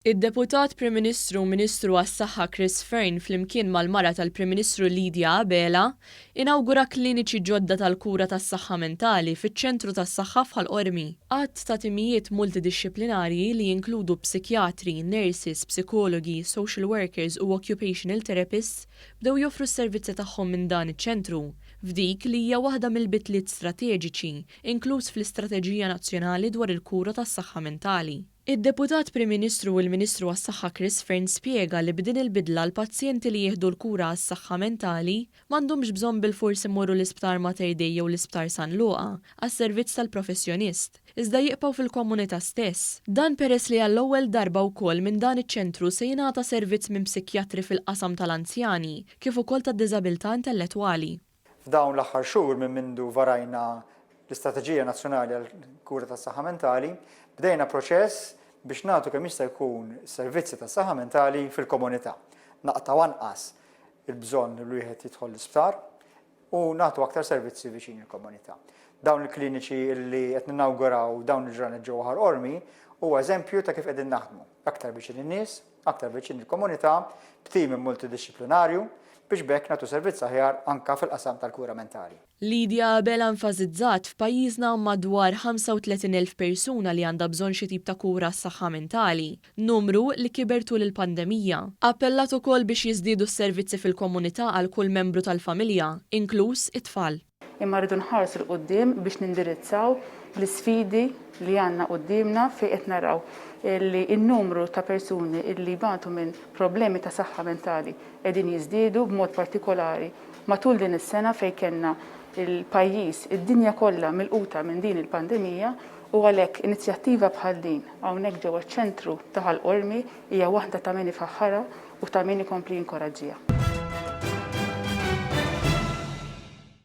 Id-Deputat Prim Ministru u Ministru għas-Saħħa Chris Fearne flimkien mal-mara tal-Prim Ministru Lydia Abela inawgura kliniċi ġodda tal-kura tas-saħħa mentali fiċ-Ċentru tas-Saħħa f'Ħal Qormi. Għadd ta' timijiet multidixxiplinarji li jinkludu psikjatri, nurses, psikologi, social workers u occupational therapists bdew joffru s-servizzi tagħhom minn dan iċ-ċentru, f'dik li hija waħda mill-bidliet strateġiċi inkluż fl-Istrateġija Nazzjonali dwar il-Kura tas-Saħħa Mentali. Id-Deputat Prim Ministru u l-Ministru għas-Saħħa Chris Fearne spjega li b'din il-bidla l-pazjenti li jieħdu l-kura għas-saħħa mentali m'għandhomx bżonn bilfors imorru l-Isptar Mater Dei jew l-Isptar San Luqa għas-servizz tal-professjonist, iżda jibqgħu fil-komunità stess. Dan peress li għall-ewwel darba wkoll minn dan iċ-ċentru se jingħata servizz minn psikjatri fil-qasam tal-anzjani kif ukoll tad-diżabilità intellettwali. F'dawn l-aħħar xhur minn mindu varajna l-Istrateġija Nazzjonali għall-Kura tas-Saħħa Mentali, bdejna proċess biex nagħtu kemm jista' jkun servizzi tas-saħħa mentali fil-komunità. Naqtgħu anqas il-bżonn li wieħed jidħol l-isptar u nagħtu aktar servizzi viċin il-komunità. Dawn il-kliniċi li qed ninawguraw dawn il-ġranet ġewwa Ħal Qormi huwa eżempju ta' kif qegħdin naħdmu aktar viċin in-nies, aktar viċin il-komunità, b'tim multidixxiplinarju biex b'hekk nagħtu servizz aħjar anke fil-qasam tal-kura mentali. Lydia Abela enfasizzat, F'pajjiżna hawn madwar 35,000 persuna li għandha bżonn xi tip ta' kura għas-saħħa mentali, numru li kiber tul il-pandemija. Appellat ukoll biex jiżdiedu s-servizzi fil-komunità għal kull membru tal-familja, inkluż it-tfal. Imma rridu nħarsu 'l quddiem biex nindirizzaw l-isfidi li għandna quddiemna fejn qed naraw li n-numru ta' persuni li jbatu minn problemi ta' saħħa mentali qegħdin jiżdiedu b'mod partikolari matul din is-sena fejn kellna l-pajjiż, id-dinja kollha milquta minn din il-pandemija u għalhekk inizjattiva bħal din hawnhekk ġewwa ċ-ċentru ta' Ħal Qormi hija waħda ta' min ifaħħarha u ta' min ikompli jinkoraġġiha.